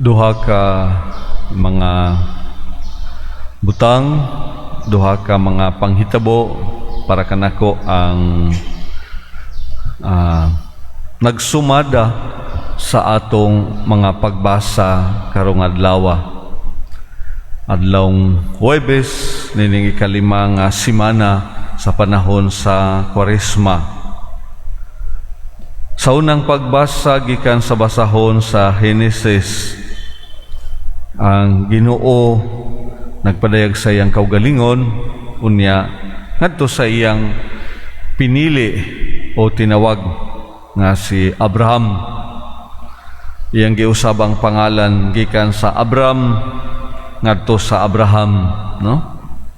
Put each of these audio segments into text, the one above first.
Duha ka mga butang, duha ka mga panghitabo para kanako ang nagsumada sa atong mga pagbasa karong adlaw. Adlawng Huwebes, nining ikalima nga simana sa panahon sa Kwaresma. Sa unang pagbasa, gikan sa basahon sa Henesis, ang Ginoo nagpadayag sa iyang kaugalingon unya ngadto sa iyang pinili o tinawag nga si Abraham. Iyang giusab ang pangalan gikan sa Abram ngadto sa Abraham, no?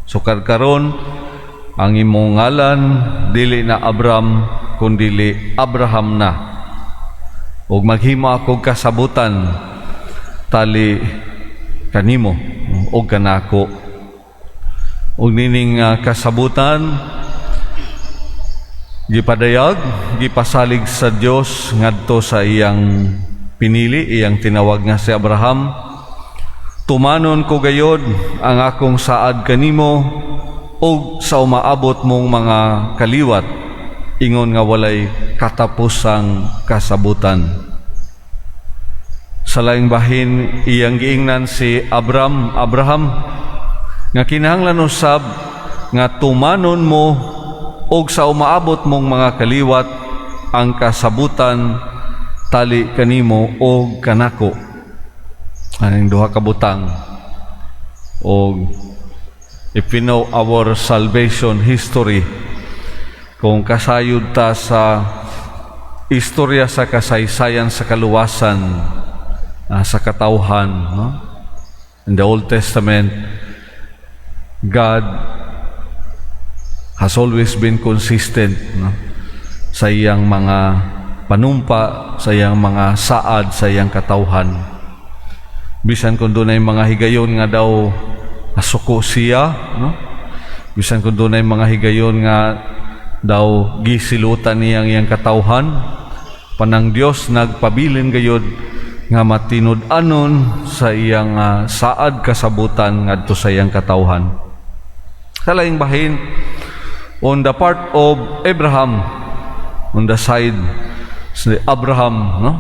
So karon, ang imong ngalan dili na Abram kundili Abraham na. Ug maghimo ako kasabutan tali kanimo ug kanako. Ug nining kasabutan gipadayag, gipasalig sa Dios ngadto sa iyang pinili, iyang tinawag nga si Abraham: "Tumanon ko gayod ang akong saad kanimo ug sa umaabot mong mga kaliwat, ingon nga walay katapusang kasabutan." Sa laing bahin, iyang giingnan si Abram, Abraham, nga kinahanglan usab nga tumanon mo og sa umaabot mong mga kaliwat ang kasabutan tali kanimo og kanako. Aning duha ka butang. Og if we know our salvation history, kung kasayod ta sa istorya sa kasaysayan sa kaluwasan sa katawhan, no? In the Old Testament, God has always been consistent, no, sa iyang mga panumpa, sa iyang mga saad, sa iyang katawhan. Bisan kung dunay mga higayon nga daw nasuko siya, no? Bisan kung dunay mga higayon nga daw gisilutan niyang iyang katawhan, apan ang Dios nagpabilin gayod nga matinud-anon sa iyang saad, kasabutan ngadto sa iyang katawhan. Sa laing bahin, on the part of Abraham, on the side si Abraham, no?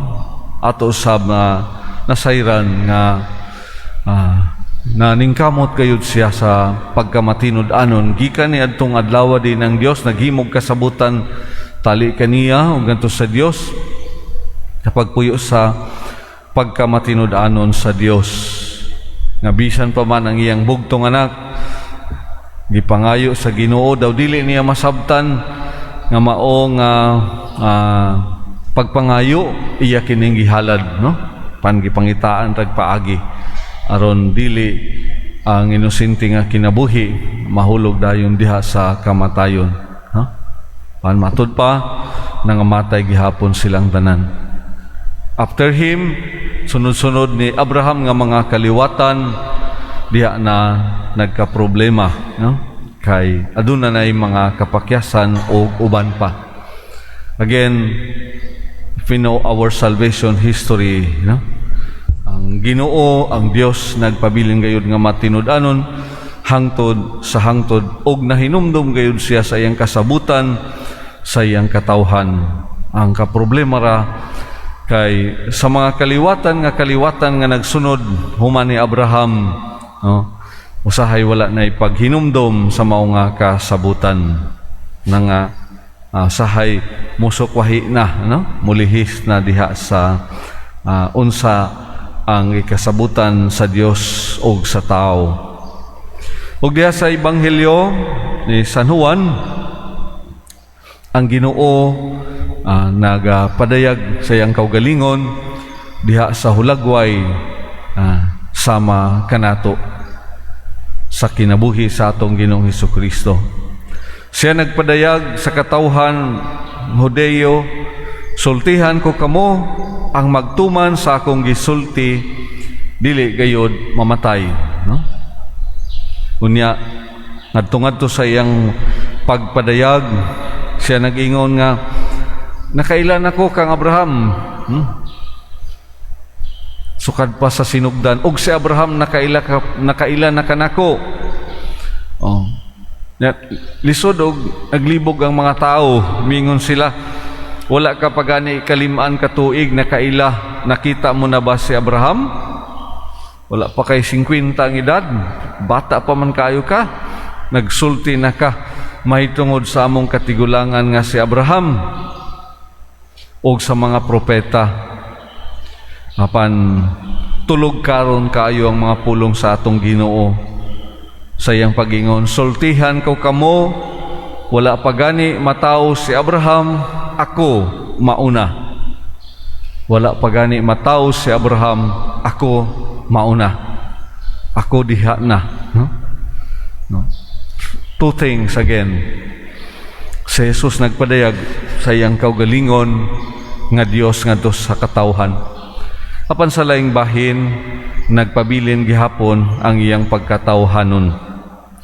Ato sab na nasayran nga naningkamot gayud siya sa pagkamatinud-anon gikan ni adtong adlaw din ang Dios naghimog kasabutan tali kaniya ug ngadto sa Dios, kapag puyo sa pagkamatinud-anon sa Dios nga bisan pa man ang iyang bugtong anak gipangayo sa Ginoo, daw dili niya masabtan nga mao nga pagpangayo iya kining gihalad, no? Pan gipangitaan rag paagi aron dili ang inosente nga kinabuhi mahulog dayon diha sa kamatayon, ha? Pan matud pa nangamatay gihapon silang tanan. After him, sunod-sunod ni Abraham nga mga kaliwatan, diha na nagka-problema, no? Kay aduna na mga kapakyasan o uban pa. Again, if we know our salvation history, no? Ang Ginoo, ang Dios, nagpabilin gayud nga matinud-anon hangtod sa hangtod og nahinumdum gayud siya sa iyang kasabutan sa iyang katawhan. Ang kaproblema ra kay sa mga kaliwatan nga nagsunod human ni Abraham, no, usahay wala na ipaghinumdom sa mao nga kasabutan na nga sahay musukwahi na, no, mulihis na diha sa unsa ang ikasabutan sa Dios og sa tao. Ug diha sa Ebanghelyo ni San Juan, ang Ginoo nagapadayag sa iyang kaugalingon diha sa hulagway sama kanato sa kinabuhi sa atong Ginoong Hesus Kristo. Siya nagpadayag sa katawhan Hudeyo, "Sultihan ko kamo, ang magtuman sa akong gisulti dili gayod mamatay," no? Unya ngadto-ngadto sa iyang pagpadayag, siya nag-ingon nga, "Nakailan ako kang Abraham." Sukad pa sa sinugdan ug si Abraham nakaila ka, nakaila na kanako. Oh. Ya, lisod og naglibog ang mga tao, mingon sila, "Wala ka pa gani kalimaan ka tuig, nakaila, nakita mo na ba si Abraham? Wala pa kay 50 ang edad, bata pa man kayo ka, nagsulti na ka mahitungod sa among katigulangan nga si Abraham og sa mga propeta." Apan tulog karon kaayo ang mga pulong sa atong Ginoo sa iyang pagingon, "Sultihan ko kamo, wala pa gani matawo si Abraham, ako mauna. Wala pa gani matawo si Abraham, ako mauna. Ako diha na." No? No? Two things again. Si Jesus nagpadayag sa iyang kaugalingon nga Dios ngadto sa katawhan. Apan sa laing bahin, nagpabilin gihapon ang iyang pagkatawhanon.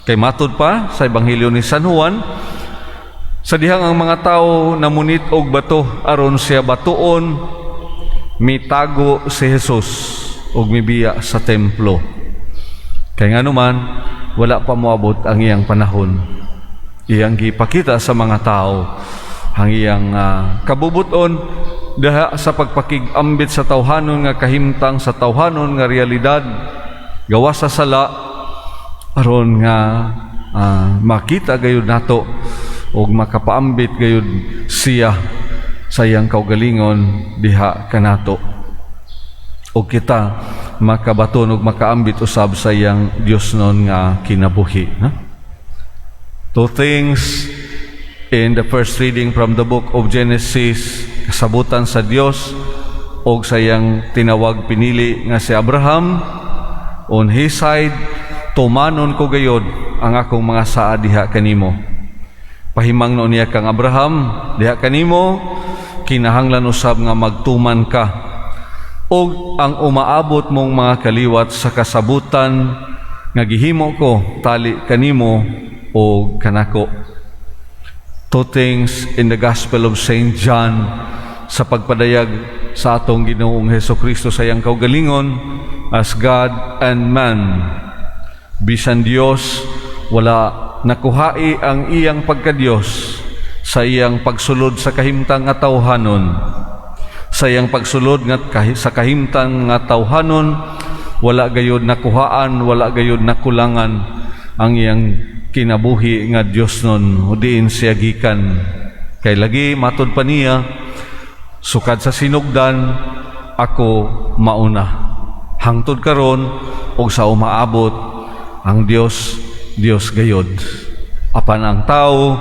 Kay matud pa sa Ebanghelyo ni San Juan, sa dihang ang mga tao namunit og bato aron siya batuon, mitago si Jesus og mibiya sa templo. Kay nganuman, wala pa moabot ang iyang panahon. Iyang gipakita sa mga tao ang iyang kabubuton diha sa pagpakig-ambit sa tawhanon nga kahimtang, sa tawhanon nga realidad gawas sa sala, aron nga makita gayud nato ug makapaambit gayud siya sa iyang kaugalingon diha kanato ug kita makabaton ug makaambit usab sa iyang Diosnon nga kinabuhi, no? Two things in the first reading from the book of Genesis: kasabutan sa Dios og sa iyang tinawag, pinili nga si Abraham. On his side, tumanon ko gayod ang akong mga saa diha kanimo. Pahimangno niya kang Abraham, diha kanimo kinahanglan usab nga magtuman ka og ang umaabot mong mga kaliwat sa kasabutan nga gihimo ko tali kanimo o kanako. Two things in the Gospel of St. John sa pagpadayag sa atong Ginoong Heso Kristo sa iyang kaugalingon as God and man. Bisan Dios, wala nakuhai ang iyang pagkadiyos sa iyang pagsulod sa kahimtang nga tawhanon. Sa iyang pagsulod nga sa kahimtang nga tawhanon, wala gayud nakuhaan, wala gayud nakulangan ang iyang kinabuhi nga Diosnon o diin siya gikan. Kay lagi matud pa niya, sukad sa sinugdan, ako mauna. Hangtod karon og sa umaabot, ang Dios, Dios gayod. Apan ang tao,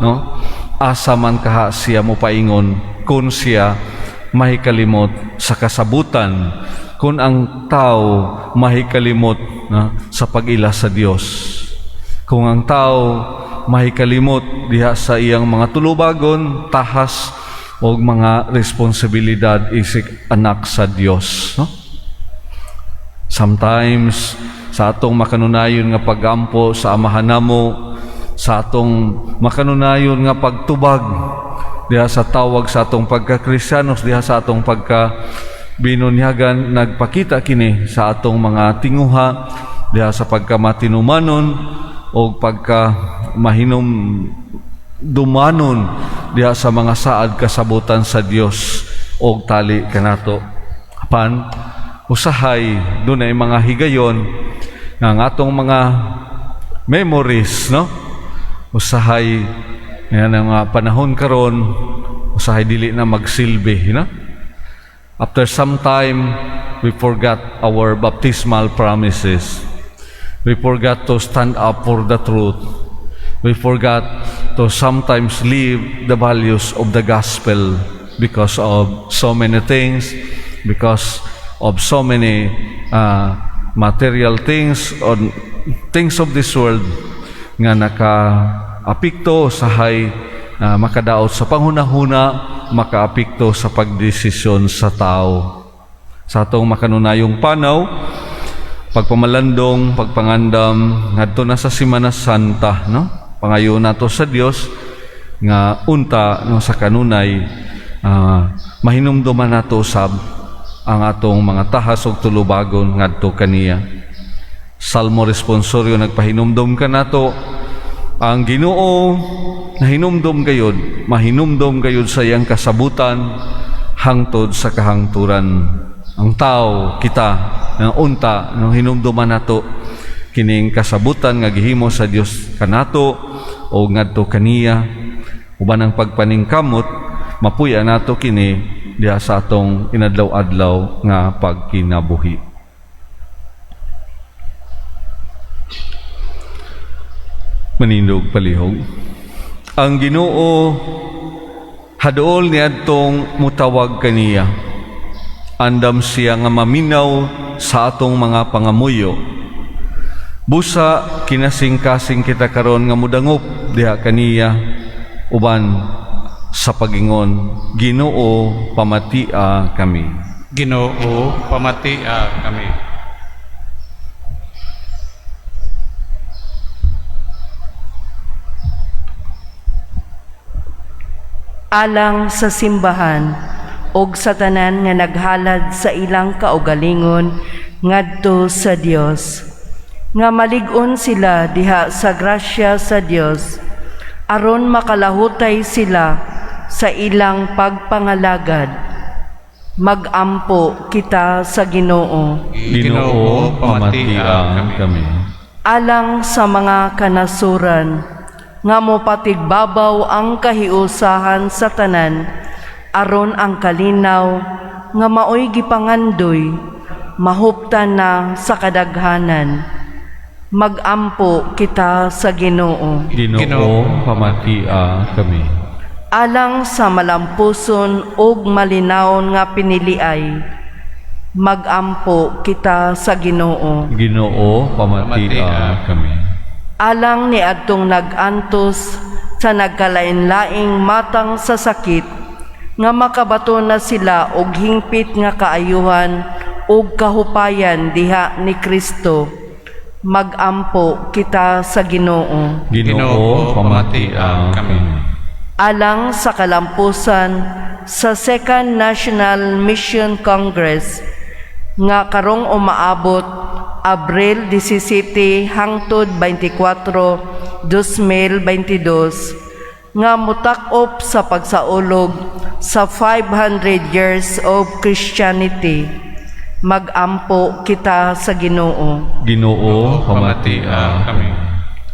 no, asa man kaha siya mopaingon kung siya mahikalimot sa kasabutan, kung ang tao mahikalimot, no, sa pag-ila sa Dios, kung ang tao mahikalimot diha sa iyang mga tulubagon, tahas o mga responsibilidad isip anak sa Dios, no? Sometimes sa atong makanunayon nga pagampo sa Amahan namo, sa atong makanunayon nga pagtubag diha sa tawag sa atong pagka-Kristiyanos, diha sa atong pagka binunyagan, nagpakita kini sa atong mga tinguha diha sa pagka matinumanon o pagka mahinom dumanon diha sa mga saad kasabutan sa Dios og tali kanato. Apan usahay dunay mga higayon nga ang atong mga memories, no, usahay nga ang mga panahon karon usahay dili na magsilbi, no? After some time, we forgot our baptismal promises. We forgot to stand up for the truth. We forgot to sometimes live the values of the gospel because of so many things, because of so many material things or things of this world nga naka-apekto sahay makadaot sa panghunahuna, makaapekto sa pagdesisyon sa tao. Sa atong makanunayong panaw, pagpamalandong, pagpangandam ngadto na sa Semana Santa, no? Pangayo nato sa Dios nga unta, no, sa kanunay mahinumduman nato usab ang atong mga tahas ug tulubagon ngadto kaniya. Salmo responsorio nagpahinumdom kanato, ang Ginoo nahinumdom gayud, mahinumdom gayud sa iyang kasabutan hangtod sa kahangturan. Ang tao kita ng unta nang hinumduman nato kining kasabutan nga gihimo sa Dios kanato o ngadto kaniya, uban ang pagpaningkamot mapuy-an nato kini diha sa atong inadlaw-adlaw nga pagkinabuhi. Manindog palihog. Ang Ginoo haduol niadtong mutawag kaniya. Andam siya nga maminaw sa atong mga pangamuyo. Busa kinasingkasing kita karon nga mudangop diha kaniya uban sa pagingon, Ginoo, pamatia kami. Ginoo, pamatia kami. Alang sa simbahan og sa tanan nga naghalad sa ilang kaugalingon ngadto sa Dios, nga malig-on sila diha sa grasya sa Dios aron makalahutay sila sa ilang pagpangalagad. Magampo kita sa Ginoo. Ginoo, pamatia kami. Alang sa mga kanasuran nga mopatigbabaw ang kahiusahan sa tanan aron ang kalinaw nga maoy gipangandoy mahuptan na sa kadaghanan. Magampo kita sa Ginoo. Ginoo, pamatia kami. Alang sa malampuson ug malinawon nga piniliay, magampo kita sa Ginoo. Ginoo, pamatia kami. Alang ni adtong nag-antos sa nagkalain-laing matang sa sakit, nga makabato na sila og hingpit nga kaayuhan ug kahupayan diha ni Kristo. Magampo kita sa Ginoo. Ginoo, pamatia kami. Alang sa kalampusan sa Second National Mission Congress nga karong umaabot Abril 17 hangtod 24, 2022, nga mutak-op sa pagsaulog sa 500 years of Christianity. Magampo kita sa Ginoo. Ginoo, pamatia kami.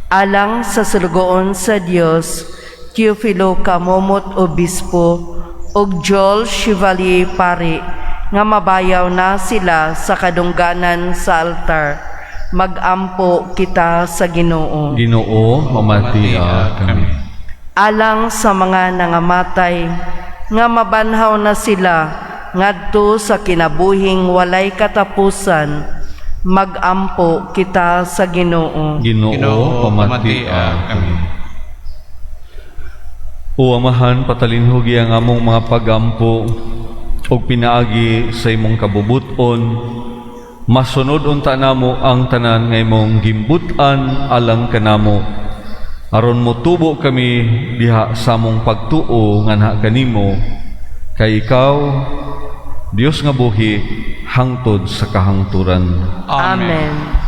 Alang sa sulugoon sa Dios, Teofilo Camomot Obispo ug Joel Chevalier Pari, nga mabayaw na sila sa kadungganan sa altar. Magampo kita sa Ginoo. Ginoo, pamatia kami. Alang sa mga nangamatay nga mabanhaw na sila ngadto sa kinabuhing walay katapusan, magampo kita sa Ginoo. Ginoo, pamatia kami. O Amahan, patalinhugi ang among mga pagampo ug pinaagi sa imong kabubuton, masunod unta namo ang tanan nga imong gimbut-an alang kanamo, aron motubo kami diha sa among pagtuo nganha kanimo, kay ikaw Dios nga buhi hangtod sa kahangturan. Amen.